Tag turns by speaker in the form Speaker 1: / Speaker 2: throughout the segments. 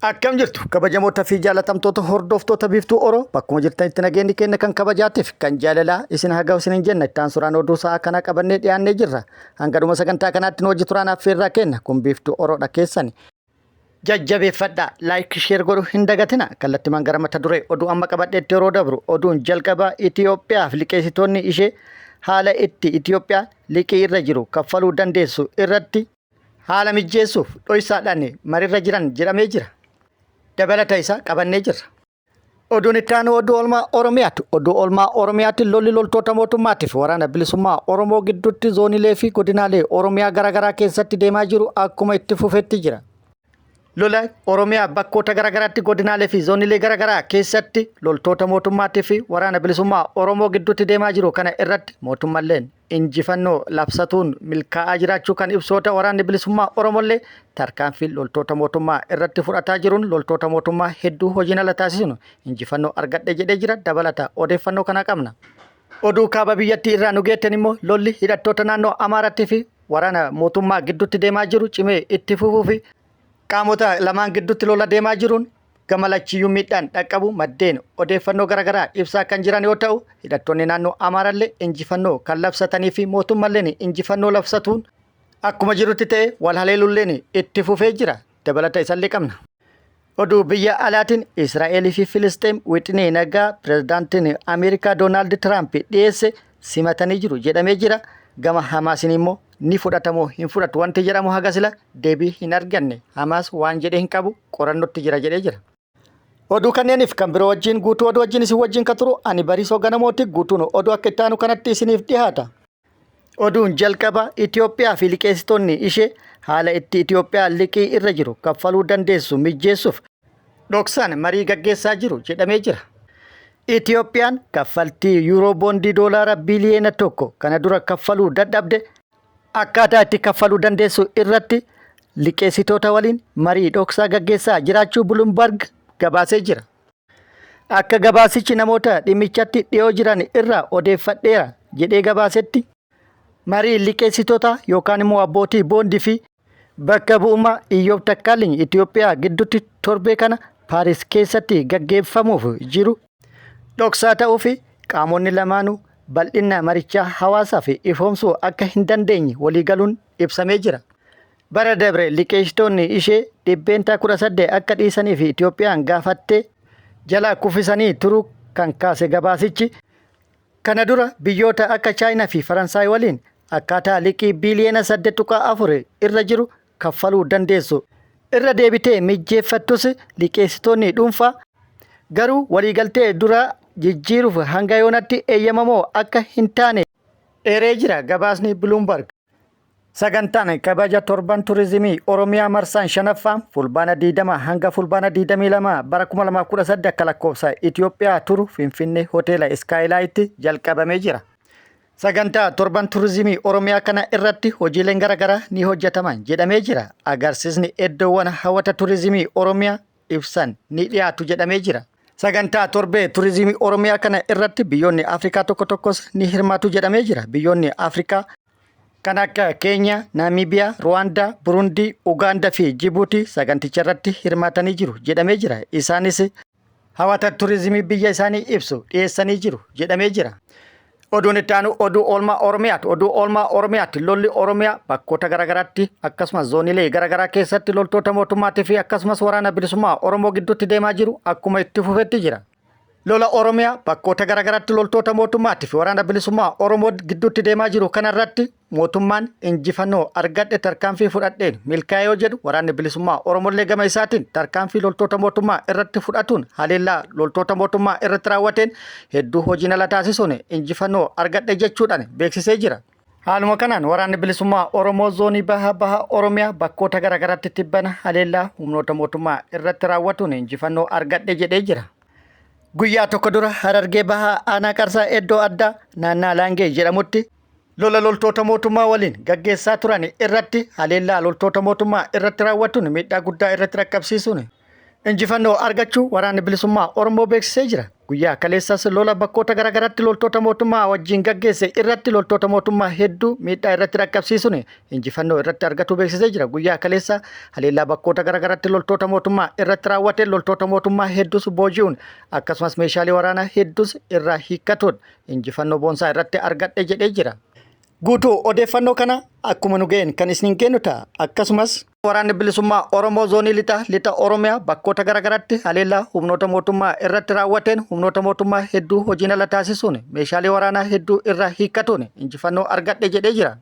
Speaker 1: Akkam jirtu kabajamoota fi jaalatamtoota hordoftoota Biiftuu Oro, bakkuma jirtanitti nageenyi keenya kan kabajaatiif kan jaalalaa isin haa ga'u isinin jenna. Ittaan suuraan oduu sa'a kana qabannee dhiyaannee jirra. Hanga dhuma sagantaa kanaatti nu wajji turaan affeerraa kenna. Kun Biiftuu Oroodha keessani. Jajjabeeffadhaa, like, share godhu hin dagatina. Kallattimaan gara mata duree oduu amma qabadheetti yeroo dabru, oduun jalqabaa Itoophiyaaf liqeessitoonni ishee haala itti Itoophiyaa liqii irra jiru kaffaluu dandeessu irratti haala mijjeessuuf dhoysaadhaan marirra jiran jedhamee jira. Dabalata isaa qabannee jirra. Oduun itti aanu oduu oolmaa Oromiyaati. Oduu oolmaa Oromiyaatti lolli loltoota mootummaatiif waraana bilisummaa Oromoo gidduutti zoonilee fi godinaalee Oromiyaa garaagaraa keessatti deemaa jiru akkuma itti fufetti jira. Lola Oromiyaa bakkoota garaagaraatti godinaalee fi zoonilee garaagaraa keessatti loltoota mootummaatii fi waraana bilisummaa Oromoo gidduutti deemaa jiru kana irratti mootummalleen injifannoo labsatuun milkaa'aa jiraachuu kan ibsoota waraanni bilisummaa Oromollee tarkaanfii loltoota mootummaa irratti fudhataa jiruun loltoota mootummaa hedduu hojiin ala taasisuun injifannoo argadhe jedhee jira. Dabalata odeeffannoo kanaa qabna. Oduu kaaba biyyattii irraa nu geetten immoo lolli hidhattoota naannoo Amaaratti fi waraana mootummaa gidduutti deemaa jiru cimee itti fufuu fi qaamota lamaan gidduutti lola deemaa jiruun gama lachiyyuu miidhaan dhaqqabu maddeen odeeffannoo garaagaraa ibsaa kan jiran yoo ta'u, hidhattoonni naannoo Amaarallee injifannoo kan labsatanii fi mootummalleen injifannoo labsatuun akkuma jirutti ta'e wal haleelulleen itti fufee jira. Dabalata isallee qabna. Oduu biyya alaatiin Israa'elii fi Filisxeem wixinee nagaa pirezidaantiin Ameerikaa Doonaald Tiraamp dhiyeesse simatanii jiru jedhamee jira. Gama Hamaasiin immoo ni fudhatamoo hin fudhatu wanti jedhamu haga sila deebii hin arganne. Hamaas waan jedhe hin qabu, qorannotti jira jedhee jira. Oduu kanneeniif kan biroo wajjin guutuu oduu wajjin isin wajjin kan turu ani Bariisoo Ganamooti. Guutuun oduu akka itti aanu kanatti isiniif dhiyaata. Oduun jalqaba Itoophiyaa fi liqeessitoonni ishee haala itti Itoophiyaa liqii irra jiru kaffaluu dandeessu mijjeessuuf dhoksaan marii gaggeessaa jiru jedhamee jira. Itoophiyaan kaffaltii yuuroo boondii doolaara biliyoona 1 kana dura kaffaluu dadhabde akkaataa itti kaffaluu dandeessu irratti liqeessitoota waliin marii dhoksaa gaggeessaa jiraachuu Bloomberg gabaasee jira. Akka gabaasichi namoota dhimmichatti dhiyoo jiran irraa odeeffadheera jedhee gabaasetti, marii liqeessitoota yookaan immoo abbootii boondii fi bakka bu'ummaa Iyyoob Takkaaliny Itoophiyaa gidduutti torbee kana Paaris keessatti gaggeeffamuuf jiru dhoksaa ta'uu fi qaamonni lamaanuu bal'ina marichaa hawaasaaf ifoomsuu akka hin dandeenye waliigaluun ibsamee jira. Bara dabre liqeessitoonni ishee 18% akka dhiisaniif Itoophiyaan gaafattee jalaa kuffisanii turuu kan kaase gabaasichi, kana dura biyyoota akka Chaayinaa fi Faransaay waliin akkaataa liqii biiliyoona 8.4 irra jiru kaffaluu dandeessu irra deebitee mijjeeffattus, liqeessitoonni dhuunfaa garuu waliigaltee duraa jijjiiruuf hanga yoonaatti eeyyamamoo akka hin taane eeree jira gabaasni Bloomberg. Sagantaan kabaja torban turizimii Oromiyaa marsaan shanaffaan Fulbaana 20 hanga Fulbaana 22 bara 2018 akka lakkoofsa Itoophiyaa turu Finfinnee Hoteela Iskaayilaayitti jalqabamee jira. Sagantaa torban turizimii Oromiyaa kana irratti hojiileen garaagaraa ni hojjetaman jedhamee jira. Agarsiisni iddoowwan hawwata turizimii Oromiyaa ibsan ni dhiyaatu jedhamee jira. Sagantaa torbee turizimii Oromiyaa kana irratti biyyoonni Afrikaa tokko tokkos ni hirmaatu jedhamee jira. Biyyoonni Afrikaa kan akka Keeniyaa, Naamiibiyaa, Ruwaandaa, Burundii, Ugaandaa fi Jibuutii saganticha irratti hirmaatanii jiru jedhamee jira. Isaanis hawwata turizimii biyya isaanii ibsu dhiyeessanii jiru jedhamee jira. Oduun itti aanu oduu oolmaa Oromiyaati. Oduu oolmaa Oromiyaatti lolli Oromiyaa bakkoota garaagaraatti akkasumas zoonilee garaagaraa keessatti loltoota mootummaatii fi akkasumas waraana bilisummaa Oromoo gidduutti deemaa jiru akkuma itti fufetti jira. Lola Oromiyaa bakkoota garaagaraatti loltoota mootummaatii fi waraana bilisummaa Oromoo gidduutti deemaa jiru kanarratti mootummaan injifannoo argadhe, tarkaanfii fudhadheen milkaa'ee yoo jedhu, waraanni bilisummaa Oromollee gama isaatiin tarkaanfii loltoota mootummaa irratti fudhatuun haleellaa loltoota mootummaa irratti raawwateen hedduu hojiin ala taasisuun injifannoo argadhe jechuudhaan beeksisee jira. Haaluma kanaan waraanni bilisummaa Oromoo zoonii baha baha Oromiyaa bakkoota garaagaraatti tibbana haleellaa humnoota mootummaa irratti raawwatuun injifannoo argadhe jedhee jira. Guyyaa tokko dura Harargee Bahaa aanaa Qarsaa iddoo addaa naannaa Laangee jedhamutti lola loltoota mootummaa waliin gaggeessaa turan irratti haleellaa loltoota mootummaa irratti raawwatuun miidhaa guddaa irratti rakkabsiisuun Injifannoo argachuu Waraanni Bilisummaa Oromoo beeksisee jira. Guyyaa kaleessas lola bakkoota garaagaraatti loltoota mootummaa wajjin gaggeesse irratti loltoota mootummaa hedduu miidhaa irratti dhaqqabsiisuun injifannoo irratti argatuu beeksisee jira. Guyyaa kaleessa haleellaa bakkoota garaagaraatti loltoota mootummaa irratti raawwate loltoota mootummaa hedduus booji'uun akkasumas meeshaalee waraanaa hedduus irraa hiikkatuun injifannoo boonsaa irratti argadhe jedhee jira. Guutuu odeeffannoo kana akkuma nu ga'een kan isin kennu ta'a. Akkasumas Waraanni Bilisummaa Oromoo Zoonii Lixaa Lixa Oromiyaa bakkoota garaagaraatti haleellaa humnoota mootummaa irratti raawwateen humnoota mootummaa hedduu hojiin ala taasisuun meeshaalee waraanaa hedduu irraa hiikkatuun injifannoo argadhe jedhee jira.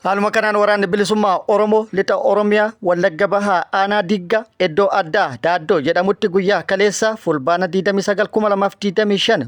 Speaker 1: Haaluma kanaan Waraanni Bilisummaa Oromoo Lixa Oromiyaa Wallagga Bahaa Aanaa Digga iddoo addaa Daaddoo jedhamutti guyyaa kaleessaa Fulbaana 29 2025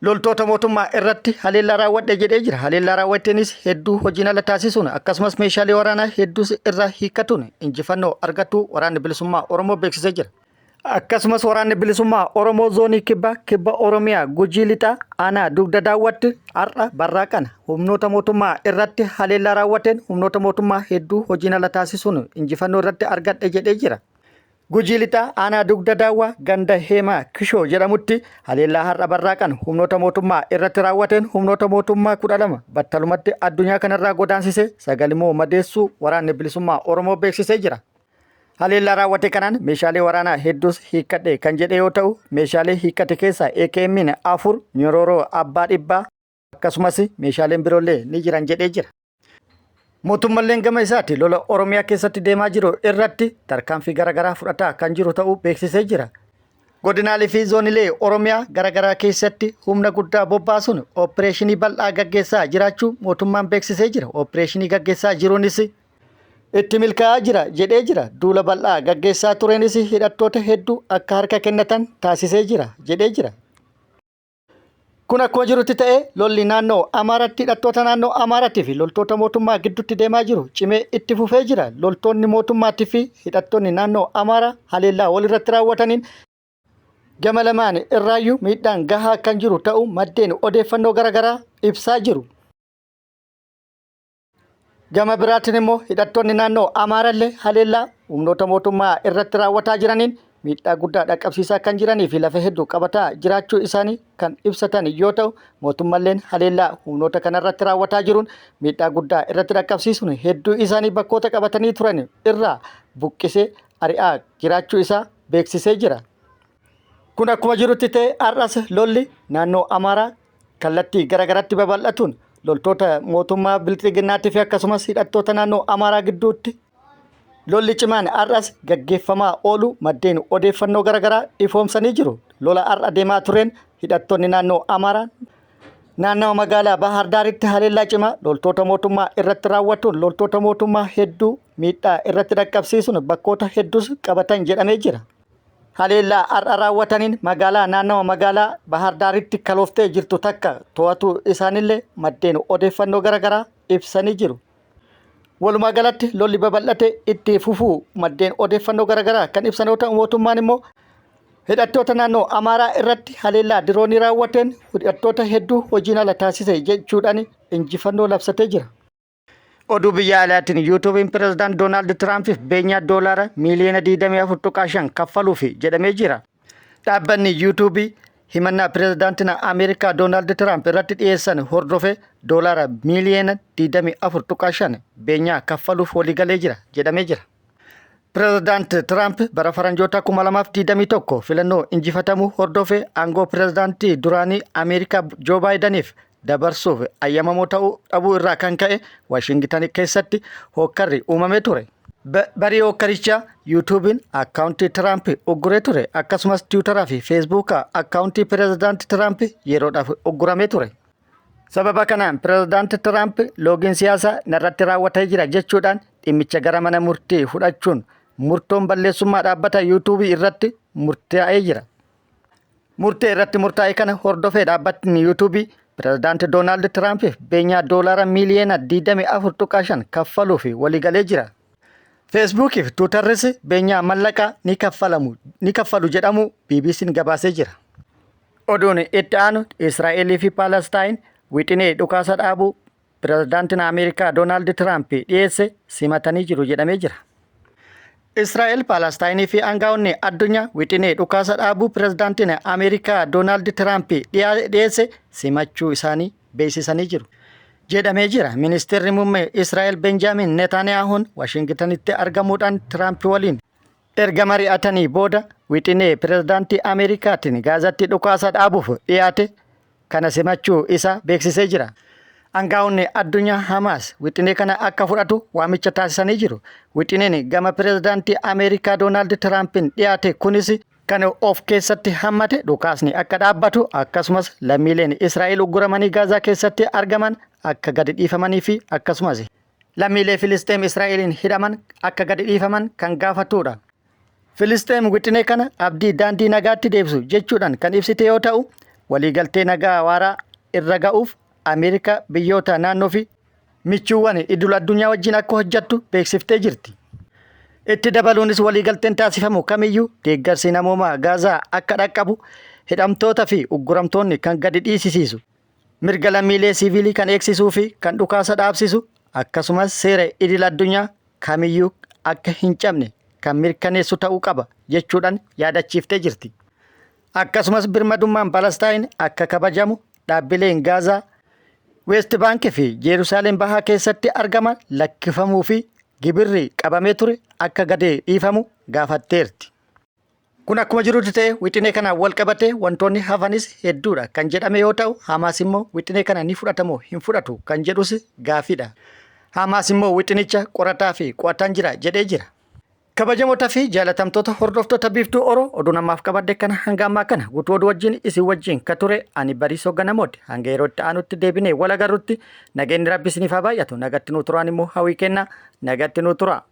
Speaker 1: loltoota mootummaa irratti haleellaa raawwadhe jedhee jira. Haleellaa raawwatteenis hedduu hojiin ala taasisuun akkasumas meeshaalee waraanaa hedduus irraa hiikkatuun injifannoo argatuu Waraanni Bilisummaa Oromoo beeksisee jira. Akkasumas Waraanni Bilisummaa Oromoo Zoonii Kibbaa Kibba Oromiyaa Gujii Lixaa Aanaa Dugda Daawwatti har'a barraaqana humnoota mootummaa irratti haleellaa raawwateen humnoota mootummaa hedduu hojiin ala taasisuun injifannoo irratti argadhe jedhee jira. Gujii Lixaa Aanaa Dugda Daawwaa ganda Heemaa Kishoo jedhamutti haleellaa har'a barraaqan humnoota mootummaa irratti raawwateen humnoota mootummaa 12 battalumatti addunyaa kanarraa godaansise 9 immoo madeessuu Waraanni Bilisummaa Oromoo beeksisee jira. Haleellaa raawwate kanaan meeshaalee waraanaa hedduus hiikkadhe kan jedhe yoo ta'u meeshaalee hiikkate keessaa AKM'n 4, Nyororoo abbaa dhibbaa akkasumas meeshaaleen biroollee ni jiran jedhee jira. Mootummalleen gama isaati lola Oromiyaa keessatti deemaa jiru irratti tarkaanfii garaagaraa fudhataa kan jiru ta'uu beeksisee jira. Godinaalee fi zoonilee Oromiyaa garaagaraa keessatti humna guddaa bobbaasuun ooppireeshinii bal'aa gaggeessaa jiraachuu mootummaan beeksisee jira. Ooppireeshinii gaggeessaa jiruunis itti milkaa'aa jira jedhee jira. Duula bal'aa gaggeessaa tureenis hidhattoota hedduu akka harka kennatan taasisee jira jedhee jira. Kun akkuma jirutti ta'ee lolli naannoo Amaaraatti hidhattoota naannoo Amaaraatii fi loltoota mootummaa gidduutti deemaa jiru cimee itti fufee jira. Loltoonni mootummaatii fi hidhattoonni naannoo Amaaraa haleellaa walirratti raawwataniin gama lamaan irraayyuu miidhaan gahaa kan jiru ta'uu maddeen odeeffannoo garaagaraa ibsaa jiru. Gama biraatiin immoo hidhattoonni naannoo Amaarallee haleellaa humnoota mootummaa irratti raawwataa jiraniin miidhaa guddaa dhaqqabsiisaa kan jiranii fi lafa hedduu qabataa jiraachuu isaanii kan ibsatan yoo ta'u, mootummalleen haleellaa humnoota kanarratti raawwataa jiruun miidhaa guddaa irratti dhaqqabsiisuun hedduu isaanii bakkoota qabatanii turan irraa buqqisee ari'aa jiraachuu isaa beeksisee jira. Kun akkuma jirutti ta'e har'as lolli naannoo Amaaraa kallattii gara garatti babal'atuun loltoota mootummaa Bilxiginnaatii fi akkasumas hidhattoota naannoo Amaaraa gidduutti lolli cimaan har'as gaggeeffamaa oolu maddeen odeeffannoo gara garaa ifoomsanii jiru. Lola har'a deemaa tureen hidhattoonni naannoo Amaaraa naannawa magaalaa Baahar Daaritti haleellaa cimaa loltoota mootummaa irratti raawwatuun loltoota mootummaa hedduu miidhaa irratti dhaqqabsiisuun bakkoota hedduus qabatan jedhamee jira. Haleellaa har'a raawwataniin magaalaa naannawa magaalaa Bahar Daaritti kalooftee jirtu takka to'atuu isaanillee maddeen odeeffannoo garaagaraa ibsanii jiru. Walumaa galatti lolli babal'ate itti fufuu maddeen odeeffannoo garaagaraa kan ibsan yoo ta'u mootummaan immoo hidhattoota naannoo Amaaraa irratti haleellaa diroonii raawwateen hidhattoota hedduu hojiin ala taasise jechuudhaan injifannoo labsatee jira. Oduu biyya alaatiin Yuutuubiin Pireezidant Doonaald Tiraampiif beenyaa doolaara miiliyoona 24.5 kaffaluufi jedhamee jira. Dhaabbanni Yuutuubii himannaa Pireezidaantiin Ameerikaa Doonaald Tiraamp irratti dhiyeessan hordofee doolaara miiliyoona 24.5 beenyaa kaffaluuf waliigalee jira jedhamee jira. Pireezidaant Tiraamp bara faranjoota 2021 filannoo injifatamuu hordofee aangoo pireezidaantii duraanii Ameerikaa Joo Baayidaniif dabarsuuf ayyamamoo ta'uu dhabuu irraa kan ka'e Waashingitan keessatti hookkarri uumamee ture. Barii hookkarichaa Yuutuubiin akkaawuntii Tiraamp ugguree ture akkasumas Tiwutaraa fi Feesbuukaa akkaawuntii pireezidaanti Tiraamp yeroodhaaf ugguramee ture. Sababa kanaan Pirezidaanti Tiraamp loogiin siyaasaa narratti raawwatee jira jechuudhaan dhimmicha gara mana murtii fudhachuun murtoon balleessummaa dhaabbata Yuutuubii irratti murtaa'ee jira. Murtee irratti murtaa'e kana hordofee dhaabbatni Yuutuubii Pirezidaanti Doonaald Tiraampiif beenyaa doolaara miiliyoona 24.5 kaffaluuf waliigalee jira. Feesbuukii fi Tiwutarris beenyaa mallaqaa ni kaffalamu ni kaffalu jedhamuu BBC'n gabaasee jira. Oduun itti aanu Israa'elii fi Paalastaayin wixinee dhukaasa dhaabuu Pirezidaantiin Ameerikaa Doonaald Tiraamp dhiyeesse simatanii jiru jedhamee jira. Israa'el, Paalastaayinii fi aangaa'onni addunyaa wixinee dhukaasa dhaabuu pirezidaantiin Ameerikaa Doonaald Tiraamp dhiyeesse simachuu isaanii beeksisanii jiru. Jedhamee jira. Ministeerri muummee Israa'el Benjaamin Netaaniyaahuun Waashingitanitti argamuudhaan Tiraamp waliin erga mari'atanii booda wixinee pirezidaantii Ameerikaatiin Gaazatti dhukaasa dhaabuuf dhiyaate kana simachuu isaa beeksisee jira. Angaa'onni addunyaa Hamaas wixinee kana akka fudhatu waamicha taasisanii jiru. Wixineen gama pirezidaantii Ameerikaa Doonaald Tiraampiin dhiyaate kunis kan of keessatti hammate dhukaasni akka dhaabbatu, akkasumas lammiileen Israa'el ugguramanii Gaazaa keessatti argaman akka gadi dhiifamanii fi akkasumas lammiilee Filisxeem Israa'eliin hidhaman akka gadi dhiifaman kan gaafatudha. Filisxeem wixinee kana abdii daandii nagaatti deebisu jechuudhaan kan ibsite yoo ta'u, waliigaltee nagaa waaraa irra ga'uuf Ameerikaa, biyyoota naannoo fi michuuwwan idil addunyaa wajjin akka hojjettu beeksiftee jirti. Itti dabaluunis waliigalteen taasifamu kamiyyuu deeggarsi namoomaa Gaazaa akka dhaqqabu, hidhamtoota fi ugguramtoonni kan gadi dhiisisiisu, mirga lammiilee siiviilii kan eegsisuu fi kan dhukaasa dhaabsisu, akkasumas seera idil addunyaa kamiyyuu akka hin cabne kan mirkaneessu ta'uu qaba jechuudhaan yaadachiiftee jirti. Akkasumas birmadummaan Palestaayin akka kabajamu, dhaabbileen Gaazaa, Weest Baankii fi Jeerusaalem Bahaa keessatti argaman lakkifamuu fi gibirri qabamee ture akka gadi dhiifamu gaafatteerti. Kun akkuma jirutti ta'e, wixinee kanaan wal qabatee wantoonni hafanis hedduudha kan jedhame yoo ta'u, Hamaas immoo wixinee kana ni fudhatamoo hin fudhatu kan jedhus gaafiidha. Hamaas immoo wixinicha qorataa fi qo'ataan jira jedhee jira. Kabajamoota fi jaalatamtoota hordoftoota Biiftuu Oro, oduun ammaaf qabadde kana hanga ammaa kana guutuu oduu wajjin isin wajjin ka ture ani Bariisoo Ganamooti. Hanga yeroo itti aanutti deebinee wal agarrutti nageenyi Rabbi isiniif haa baay'atu. Nagatti nuu turaan immoo hawwii kenna. Nagatti nuu tura.